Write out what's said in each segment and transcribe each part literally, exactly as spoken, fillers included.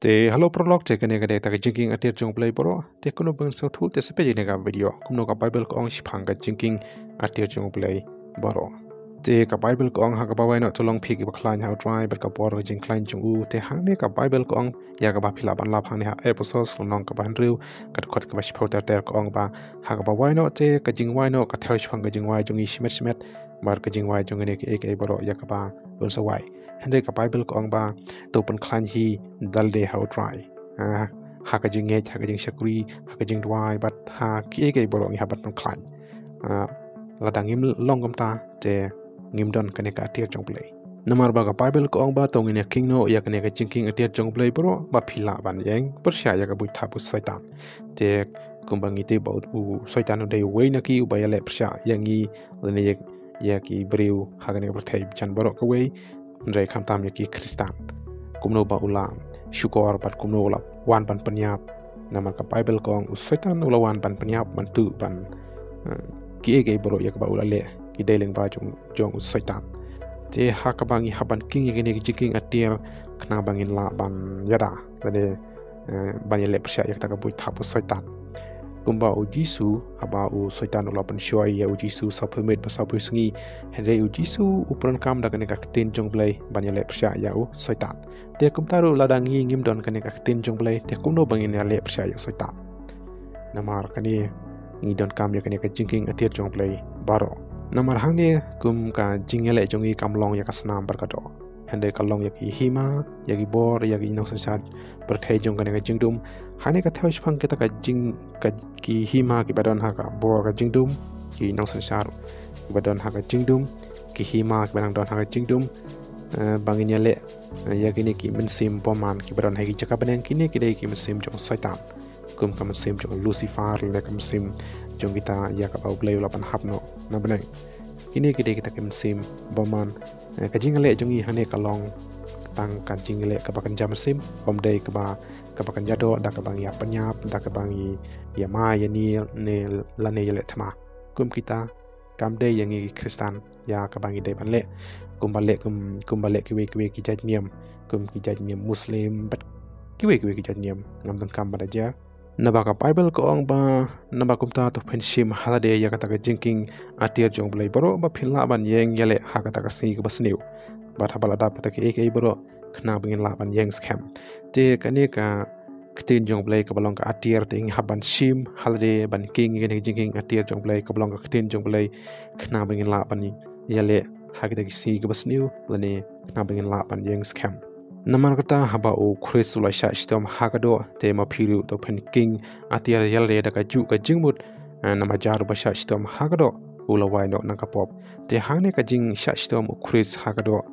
Te hello paralok, te kane ka dei kata ka jingkieng atiar jong U Blei baroh. Te kumno ban sngewthuh, te sa peit ïa kane ka video. Kumno ka Bible ka ong shaphang ka jingkieng atiar jong U Blei baroh. Te ka Bible ka ong, ha kaba wai noh to long phi kiba khlaiñ ha U Trai bad ka bor ka jingkhlaiñ jong u. Te hangne ka Bible ka ong, ïa kaba phi lah ban lap hangne ha Ephesos lynnong kaba hynriew, ka dkhot kaba shiphew ter ter, ka ong ba ha kaba wai noh te ka jingwai noh ka thew shaphang ka jingwai jong ngi shimet shimet, bad ka jingwai jong kine kiei kiei baroh ïa kaba un sa wai. Hynrei ka Bible ka ong ba to pynkhlaiñ hi da lade ha U Trai. Ah, ha ka jingngeit, ha ka jingshakri, ha ka jingduwai, bad ha kiei kiei baroh ngi hap ban pynkhlaiñ. Ah, lada ngim long kumta te ngim don kane ka atiar jong U Blei. Namar ba ka Bible ka ong ba to ngin ïa kieng noh ïa kane ka jingkieng atiar jong U Blei baroh ba phi lah ban ïeng pyrshah ïa ka buit thap u Soitan. Te kumba ngi tip ba u, u Soitan u dei uwei na ki uba ïaleh pyrshah ïa ngi lane ïa, ïa ki briew ha kane ka pyrthei bijan baroh kawei, hynrei khamtam ïa ki Khristan. Kumno ba u la shukor bad kumno u la wan ban pynïap. Namar ka Bible ka ong u Soitan u la wan ban pynïap, ban tuh, ban, eh, kiei kiei baroh ïa kaba u la leh ki dei lyngba jong, jong u Soitan. Te ha kaba ngi hap ban kieng ïa kine ki jingkieng atiar khnang ba ngin lah ban ïada lane, eh, ban ïaleh pyrshah ïa kata ka buit thap u Soitan. Kumba u Jisu, haba u Soitan u la pynshoi ïa u Jisu sawphew miet bad sawphew sngi, hynrei u Jisu u pyndonkam da kane ka ktien jong U Blei ban ïaleh pyrshah ïa u Soitan. Te kumta ruh lada ngi ngim don kane ka ktien jong U Blei, te kumno ba ngin ïaleh pyrshah ïa u Soitan? Namar kane ngi donkam ïa kane ka jingkieng atiar jong U Blei baroh. Namar hangne kum ka jingïaleh jong ngi kam long ïa ka snam bad ka doh. Hynrei ka long ïa ki hima, ïa ki bor, ïa ki nongsynshar pyrthei jong kane ka jingdum. Hangne ka thew shaphang kita ka jing, ka, ki hima kiba don ha ka bor ka jingdum, ki nongsynshar kiba don ha ka jingdum, ki hima kiba nang don ha ka jingdum. Eh, ba ngin ïaleh, eh, ïa kine ki mynsiem bymman kiba don ha ki jaka bneng, kine ki dei ki mynsiem jong u Soitan. Kum ka mynsiem jong u Lucifer, lane ka mynsiem jong kita ïa kaba U Blei u la pynhap noh na bneng. Kine ki dei kita ki mynsiem bymman. Eh, ka jingïaleh jong ngi hangne ka long tang ka jingïaleh kaba kynja mynsiem, ym dei kaba, kaba kynja doh, da kaba ngi ïa pynïap, da kaba ngi ïa mai ïa ni, ne lane ïaleh thma. Kum kita, kam dei ïa ngi ki Khristan ïa kaba ngi dei ban leh. Kumba leh, kum, kumba leh kiwei kiwei ki jait niam, kum ki jait niam Muslim bad kiwei kiwei ki jait niam, ngam donkam ban da jer. Naba ka Bible ka ong ba, naba kumta to phin shim ha lade ïa kata ka jingkieng atiar jong U Blei baroh ba phin lah ban ïeng ïaleh ha kata ka sngi kaba sniew. Bad haba la dap kata kiei kiei baroh, khnang ba ngin lah ban ïeng skhem. Te kane ka ktien jong U Blei kaba long ka atiar, te ngi hap ban shim ha lade, ban kieng ïa kane ka jingkieng atiar jong U Blei kaba long ka ktien jong U Blei, khnang ba ngin lah ban ïaleh ha kata ka sngi kaba sniew, lane khnang ba ngin lah ban ïeng skhem. Namar kata haba u Khrist u la shah shitom ha ka doh, te ma phi ruh to phin kieng atiar ïa lade da kajuh ka jingmut, eh, namar jar uba shah shitom ha ka doh u la wai noh na ka pop. Te hangne ka jingshah shitom u Khrist ha ka doh,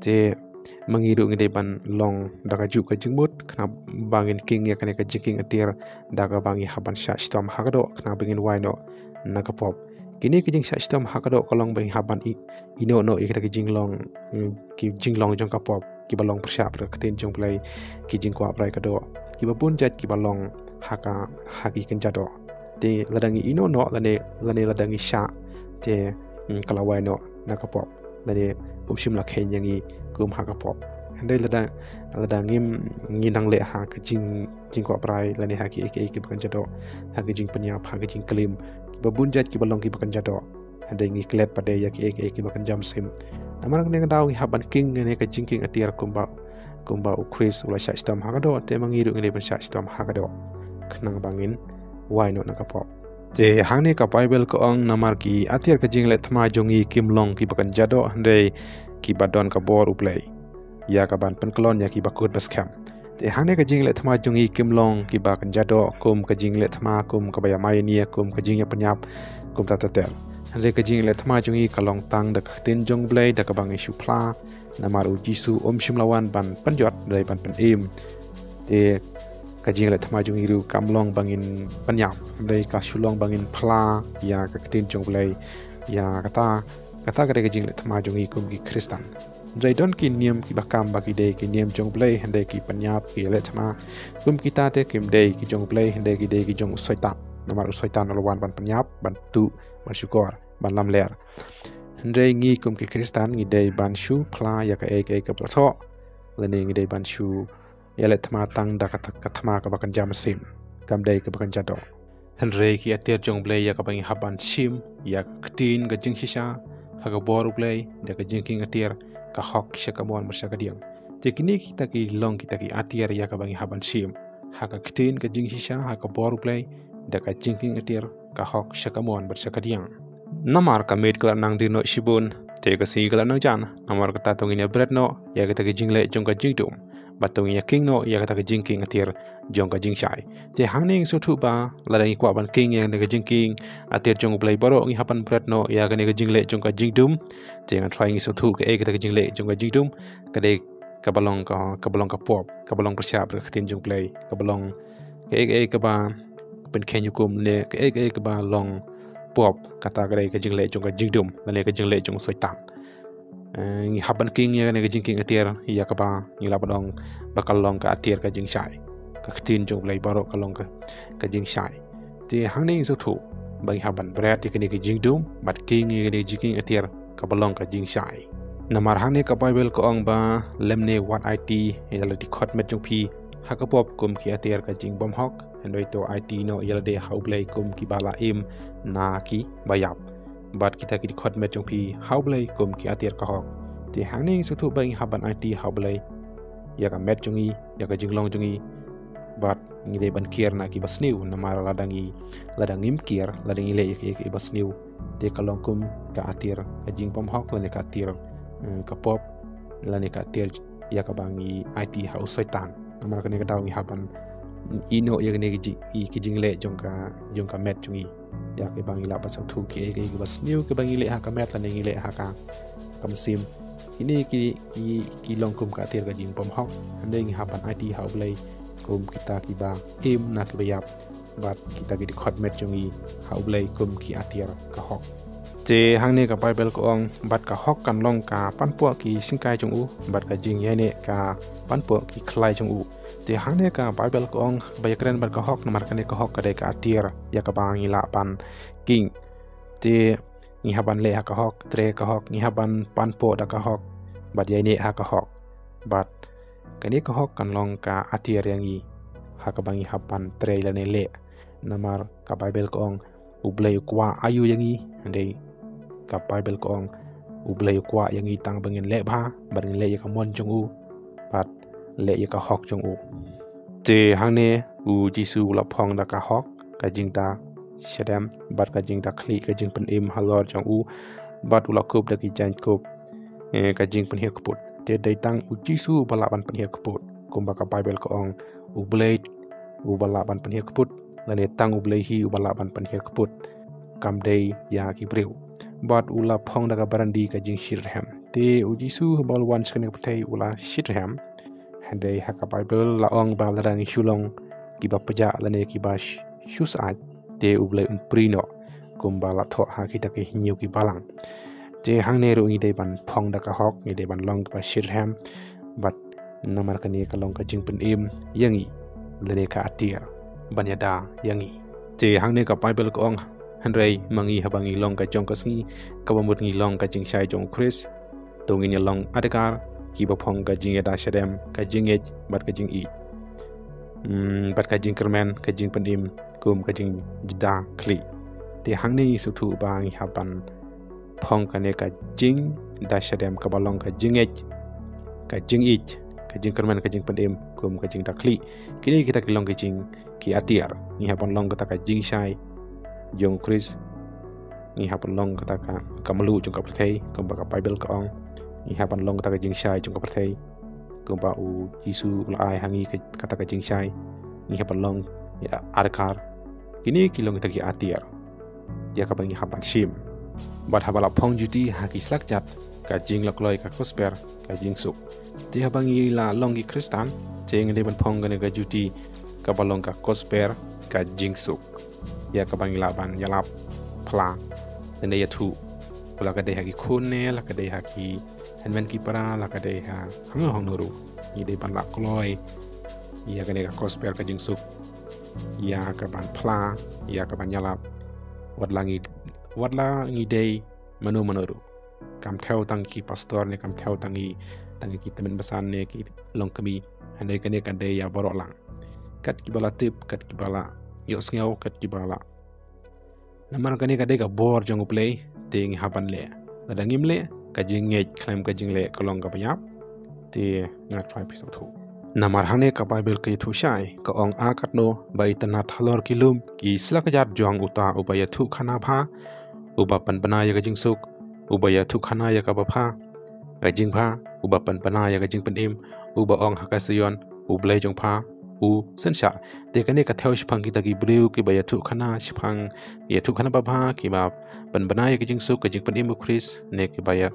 te ma ngi ruh ngi dei ban long da kajuh ka jingmut, khnang ba ngin kieng ïa kane ka jingkieng atiar da kaba ngi hap ban shah shitom ha ka doh, khnang ba ngin wai noh na ka pop. Kine ki jingshah shitom ha ka doh ka long ba ngi hap ban i, ïehnoh noh ïa kita ki jinglong, mm, ki jinglong jong ka pop, kiba long pyrshah bad ka ktien jong U Blei, ki jingkwah brai ka doh, kiba bun jait kiba long ha ka, ha ki kynja doh. Te lada ngi ïehnoh noh, lane, lane lada ngi shah, te, mm, ka la wai noh na ka pop, lane um shym la kheiñ ïa ngi kum ha ka pop. Hynrei lada, lada ngim, ngi nang leh ha ka jing, jingkwah brai, lane ha kiei kiei kiba kynja doh, ha ka jingpynïap, ha ka jingklim, kiba bun jait kiba long kiba kynja doh, hynrei ngi klet pat de ïa kiei kiei kiba kynja mynsiem. Namar kane ka daw ngi hap ban kieng kane ka jingkieng atiar kumba, kumba u Khrist u la shah shitom ha ka doh, te ma ngi ruh ngi dei ban shah shitom ha ka doh, khnang ba ngin wai noh na ka pop. Te hangne ka Bible ka ong, namar ki atiar ka jingleh thma jong ngi kim long kiba kynja doh, hynrei kiba don ka bor U Blei ïa ka ban pynkyllon ïa kiba kut ba skhem. Te hangne ka jingleh thma jong ngi kim long kiba kynja doh, kum ka jingleh thma, kum kaba ïa mai ïa ni, kum ka jingïapynïap, kumta ter ter. Hynrei ka jingleh thma jong ngi ka long tang da ka ktien jong U Blei da kaba ngi shu phla. Namar u Jisu um shym la wan ban pynjot, hynrei ban pynim. Te ka jingleh thma jong ngi ruh kam long ba ngin pynïap, hynrei ka shu long ba ngin phla ïa ka ktien jong U Blei. Ïa kata, kata ka dei ka jingleh thma jong ngi kum ki Khristan. Hynrei don ki niam kiba kam ba ki dei ki niam jong U Blei, hynrei ki pynïap, ki ïaleh thma. Kum kita te kim dei ki jong U Blei, hynrei ki dei ki jong u Soitan. Namar u Soitan u la wan ban pynïap, ban tuh, ban shukor, ban lamler. Hynrei ngi kum ki Khristan ngi dei ban shu phla ïa kaei kaei kaba la thoh, lane ngi dei ban shu ïaleh thma tang da ka, ka thma kaba kynja mynsiem, kam dei kaba kynja doh. Hynrei ki atiar jong U Blei ïa kaba ngi hap ban shim, ïa ka ktien ka jingshisha ha ka bor U Blei da ka jingkieng atiar ka hok sha ka mon bad sha ka diang. Te kine kita ki long kita ki atiar ïa kaba ngi hap ban shim ha ka ktien ka jingshisha ha ka bor U Blei da ka jingkieng atiar ka hok sha ka mon bad sha ka diang. Namar ka miet ka la nang dier noh shibun, te ka sngi ka la nang jan. Namar kata to ngin ïa bret noh ïa kita ki jingleh jong ka jingdum, bad to ngin ïa kieng noh ïa kita ki jingkieng atiar jong ka jingshai. Te hangne ngi sngewthuh ba lada ngi kwah ban kieng ïa kane ka jingkieng atiar jong U Blei baroh ngi hap ban bret noh ïa kane ka jingleh jong ka jingdum. Te ngan try ngi sngewthuh kaei kita ki jingleh jong ka jingdum. Ka dei kaba long ka, kaba long ka pop, kaba long pyrshah bad ka ktien jong U Blei, kaba long kaei kaei kaba pynkheiñ hukum ne kaei kaei kaba long pop, kata ka dei ka jingleh jong ka jingdum lane ka jingleh jong u Soitan. Eh, ngi hap ban kieng ïa kane ka jingkieng atiar ïa kaba ngi lah ban ong ba ka long ka atiar ka jingshai. Ka ktien jong U Blei baroh ka long ka, ka jingshai. Te hangne ngi sngewthuh ba ngi hap ban bret ïa kane ka jingdum bad kieng ïa kane ka jingkieng atiar kaba long ka jingshai. Namar hangne ka Baibl ka ong ba lymne wat aiti ïa la dkhot met jong phi ha ka pop kum ki atiar ka jingbymhok, hynrei to aiti noh ïa lade ha U Blei kum kiba la im na kiba ïap. Bad kita ki dkhot met jong phi ha U Blei kum ki atiar ka hok. Te hangne ngi sngewthuh ba ngi hap ban aiti ha U Blei ïa ka met jong ngi, ïa ka jinglong jong ngi. Bad ngi dei ban kiar na kiba sniew, namar lada ngi, lada ngim kiar, lada ngi leh ïa ki, ïa kiba sniew, te ka long kum ka atiar ka jingbymhok lane ka atiar, eh, ka pop lane ka atiar ïa kaba ngi aiti ha u Soitan. Namar kane ka daw ngi hap ban ïehnoh ïa kane ka ji-, i, ki jingleh jong ka, jong ka met jong ngi. Ïa kiba ngi lah ban sngewthuh kiei kiei kiba sniew kiba ngi leh ha ka met lane ngi leh ha ka, ka mynsiem. Kine ki, ki, ki long kum ka atiar ka jingbymhok. Hynrei ngi hap ban aiti ha U Blei kum kita kiba im na kiba ïap, bad kita ki dkhot met jong ngi ha U Blei kum ki atiar ka hok. Te hangne ka Baibl ka ong, bad ka hok kan long ka panpoh ki syngkai jong u, bad ka jingïaineh ka panpoh ki khlai jong u. Te hangne ka Baibl ka ong ba ïakren bad ka hok, namar kane ka hok ka dei ka atiar ïa kaba ngi lah ban kieng. Te ngi hap ban leh ha ka hok, trei ka hok, ngi hap ban panpoh da ka hok, bad ïaineh ha ka hok. Bad kane ka hok kan long ka atiar ïa ngi ha kaba ngi hap ban trei lane leh. Namar ka Baibl ka ong, U Blei u kwah aïu ïa ngi, hynrei ka Baibl ka ong, U Blei u kwah ïa ngi tang ba ngin leh bha, bad ngin leh ïa ka mon jong u, bad leh ïa ka hok jong u. Te hangne u Jisu u la phong da ka hok, ka jingda shadem, bad ka jingda khlieh, ka jingpynim halor jong u, bad u la kup da ki jaiñkup, eh, ka jingpynhiar kput. Te dei tang u Jisu uba lah ban pynhiar kput, kumba ka Baibl ka ong, U Blei uba lah ban pynhiar kput, lane tang U Blei hi uba lah ban pynhiar kput, kam dei ïa ki briew. Bad u la phong da ka baroh ki ka jingshitrhem. Te u Jisu haba u la wan sha kane ka pyrthei u la shitrhem. Hynrei ha ka Baibl la ong ba lada ngi shu long kiba pjah lane kiba sh-, shu syaid, te U Blei un prie noh, kumba la thoh ha kita ki hynñiew ki balang. Te hangne ruh ngi dei ban phong da ka hok, ngi dei ban long kiba shitrhem, bad namar kane ka long ka jingpynim ïa ngi, lane ka atiar ban ïada ïa ngi. Te hangne ka Baibl ka ong, hynrei ma ngi haba ngi long ka jong ka sngi, kaba mut ngi long ka jingshai jong u Khrist, to ngin ïa long adkar kiba phong ka jingïada shadem, ka jingngeit, bad ka jingïeit. Hmm, bad ka jingkyrmen, ka jingpynim, kum ka jingda khlieh. Te hangne ngi sngewthuh ba ngi hap ban phong kane ka jingda shadem kaba long ka jingngeit, ka jingïeit, ka jingkyrmen, ka jingpynim, kum ka jingda khlieh. Kine kita ki long ki jing ki atiar. Ngi hap ban long kata ka jingshai jong u Khrist. Ngi hap ban long kata ka, ka mluh jong ka pyrthei, kumba ka Baibl ka ong. Ngi hap ban long kata ka jingshai jong ka pyrthei, kumba u Jisu u la ai ha ngi ka, kata ka jingshai. Ngi hap ban long ïa adkar. Kine ki long kita ki atiar ïa kaba ngi hap ban shim. Bad haba la phong juti ha ki slajat, ka jinglakloi, ka kosper, ka jingsuk. Te haba ngi la long ki Khristan, te ngi dei ban phong kane ka juti kaba long ka kosper, ka jingsuk, ïa kaba ngi lah ban ïalap phla, lane ïathuh, la ka dei ha ki khun ne, la ka dei ha ki hynmen ki para, la ka dei ha hangno hangno ruh. Ngi dei ban lakloi ïa kane ka kosper, ka jingsuk, ïa ka ban phla, ïa ka ban ïalap. Wat la ngi, wat la ngi dei mano mano ruh. Kam thew tang ki pastor ne kam thew tang ki, tang ki tymmen basan ne ki longkmie. Hynrei kane ka dei ïa baroh lang. Kat kiba la tip, kat kiba la ïohsngew, kat kiba la. Namar kane ka dei ka bor jong U Blei, te ngi hap ban leh. Lada ngim leh, ka jingngeit khlem ka jingleh ka long kaba ïap. Te nga trai phi sngewthuh. Namar hangne ka Baibl ka ïathuh shai, ka ong, a katno ba itynnad halor ki lum ki slakajar jong uta uba ïathuhkhana bha, uba pynbna ïa ka jingsuk, uba ïathuhkhana ïa kaba bha, ka jingbha, uba pynbna ïa ka jingpynim, uba ong ha ka Sion, U Blei jong pha u synshar. Te kane ka thew shaphang kita ki briew kiba ïathuhkhana shaphang, ïathuhkhana babha, kiba pynbna ïa ka jingsuk, ka jingpynim U Khrist, ne kiba ïa,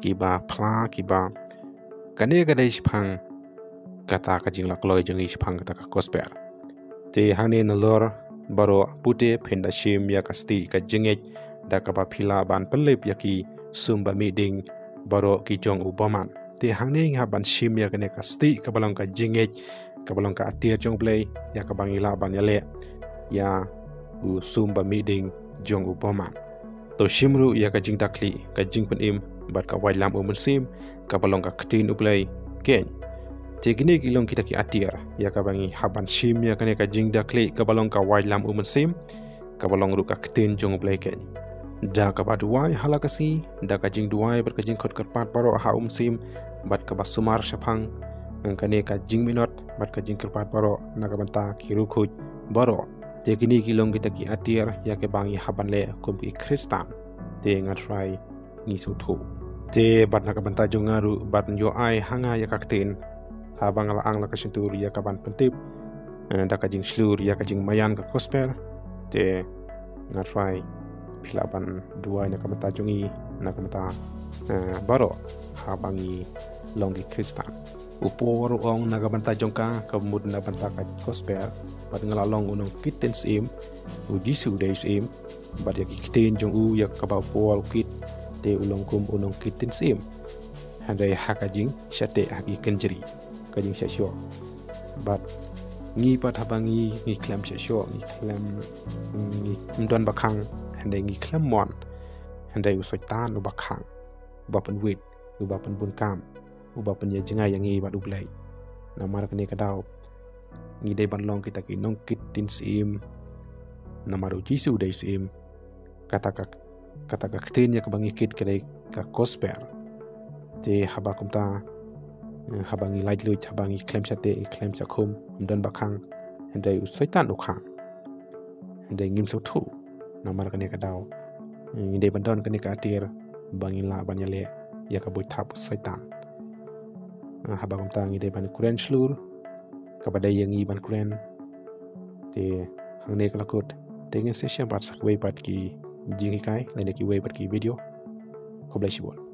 kiba phla, kiba. Kane ka dei shaphang kata ka jinglakloi jong ngi shaphang kata ka gospel. Te hangne nalor baroh pute phin da shim ïa ka stieh ka jingngeit da kaba phi lah ban pynlip ïa ki sum ba mih ding baroh ki jong u bymman. Te hangne ngi hap ban shim ïa kane ka stieh kaba long ka jingngeit, kaba long ka atiar jong U Blei, ïa kaba ngi lah ban ïaleh ïa u sum ba mih ding jong u bymman. To shim ruh ïa ka jingdakhlieh, ka jingpynim bad ka waitlam U Mynsiem, kaba long ka ktien U Blei keiñ. Te kine ki long kita ki atiar ïa kaba ngi hap ban shim ïa kane ka jingdakhlieh kaba long ka waitlam U Mynsiem, kaba long ruh ka ktien jong U Blei keiñ. Da kaba duwai ha la ka sngi, da ka jingduwai bad ka jingkhot kyrpad baroh ha U Mynsiem, bad kaba sumar shaphang kane ka jingminot bad ka jingkyrpad baroh na ka bynta ki riewkhuid baroh. Te kine ki long kita ki atiar ïa kaba ngi hap ban leh kum ki Khristan. Te nga trai ngi sngewthuh. Te bad na ka bynta jong nga ruh bad ïoh ai ha nga ïa ka ktien, haba nga la ang la ka shyntur ïa ka ban pyntip, eh, da ka jingshlur ïa ka jingmaïan ka gospel. Te nga trai phi lah ban duwai na ka bynta jong ngi, na ka bynta, eh, baroh haba ngi long ki Khristan. U Paul u ong na ka bynta jong ka, ka mut na ka bynta ka gospel, bad nga la long u nongkit ktien syiem, U Jisu u dei u syiem, bad ïa ki ktien jong u ïa kaba u Paul u kit, te u long kum u nongkit ktien syiem. Hynrei ha ka jingshah teh, ha ki kynjri, ka jingshah shoh. Bad ngi pat haba ngi, ngi khlem shah shoh, ngi khlem, ngim don ba khang, hynrei ngi khlem mon. Hynrei u Soitan uba khang, uba pynwit, uba pynbun kam, uba pynïajngai ïa ngi bad U Blei. Namar kane ka daw ngi dei ban long kita ki nongkit ktien syiem. Namar U Jisu u dei u syiem. Kata ka, kata ka ktien ïa kaba ngi kit ka dei ka gospel. Te haba kumta, eh, haba ngi laitluid, haba ngi khlem shah teh, khlem shah khum, ym don ba khang, hynrei u Soitan u khang. Hynrei ngim sngewthuh. Namar kane ka daw ngi dei ban don kane ka atiar ba ngin lah ban ïaleh ïa ka buit thap u Soitan. Ah, haba kumta ngi dei ban kren shlur kaba dei ïa ngi ban kren. Te hangne ka la kut. Te ngin sa ïashem pat sa kiwei pat ki jinghikai lane kiwei pat ki video. Khublei shibun.